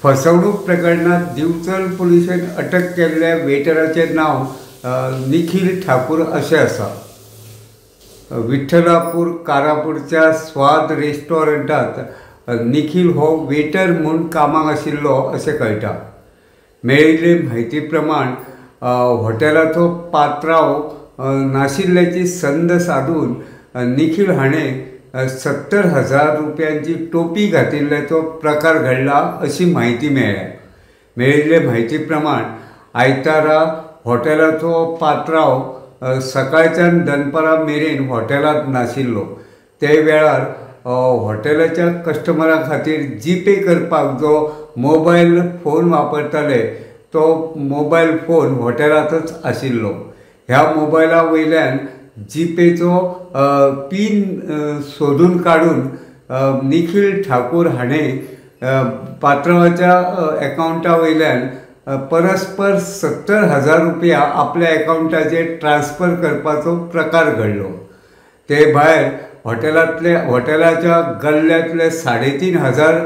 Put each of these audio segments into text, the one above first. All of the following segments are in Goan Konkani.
फसवणूक प्रकरणात दिवचल पुलिशेन अटक केल्ल्या वेटराचें नांव निखिल ठाकूर अशें आसा. विठ्ठलापूर कारापूरच्या स्वाद रेस्टॉरंटात निखिल हो वेटर म्हूण कामाक आशिल्लो अशें कळटा. मेळिल्ले म्हायती प्रमाण हॉटेलाचो पात्रांव नाशिल्ल्याची संद सादून निखिल हाणें 70,000 रुपयांची टोपी घातिल्ल्याचो प्रकार घडला अशी म्हायती मेळ्ळ्या. मेळिल्ले म्हायती प्रमाण आयतारा हॉटेलाचो पात्रांव सकाळच्यान दनपारा मेरेन हॉटेलांत नाशिल्लो. ते वेळार हॉटेलाच्या कस्टमरां खातीर जीपे करपाक जो मोबायल फोन वापरताले तो मोबायल फोन हॉटेलांतच आशिल्लो. ह्या मोबायला वयल्यान जीपेचो पीन सोदून काडून निखिल ठाकूर हाणें पात्रांवाच्या एकावंटा वयल्यान परस्पर 70,000 रुपया आपल्या एकावंटाचेर ट्रान्सफर करपाचो प्रकार घडलो. ते भायर हॉटेलाच्या गल्ल्यांतले 3,500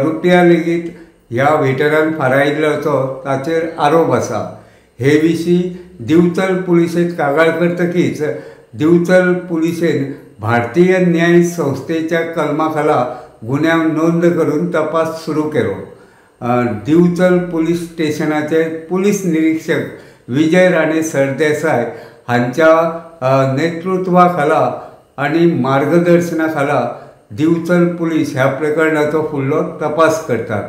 रुपया लेगीत ह्या वेटरान फारायिल्ल्याचो ताचेर आरोप आसा. हे विशीं दिवचल पुलिशेंत कागाळ करतकीच दिवचल पुलिशेन भारतीय न्याय संस्थेच्या कलमा खाला गुन्यांव नोंद करून तपास सुरू केलो. दिवचल पुलीस स्टेशनाचे पुलीस निरीक्षक विजय राणे सरदेसाय हांच्या नेतृत्वा खाला आनी मार्गदर्शना खाला दिवचल पुलीस ह्या प्रकरणाचो फुडलो तपास करतात.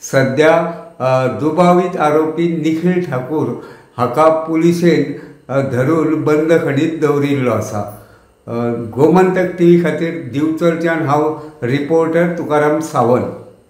सध्या दुबावीत आरोपी निखिल ठाकूर हाका पुलिशेन धरून बंदखणीत दवरिल्लो आसा. गोमंतक टीव्ही खातीर दिवचलच्यान हांव रिपोर्टर तुकाराम सावंत.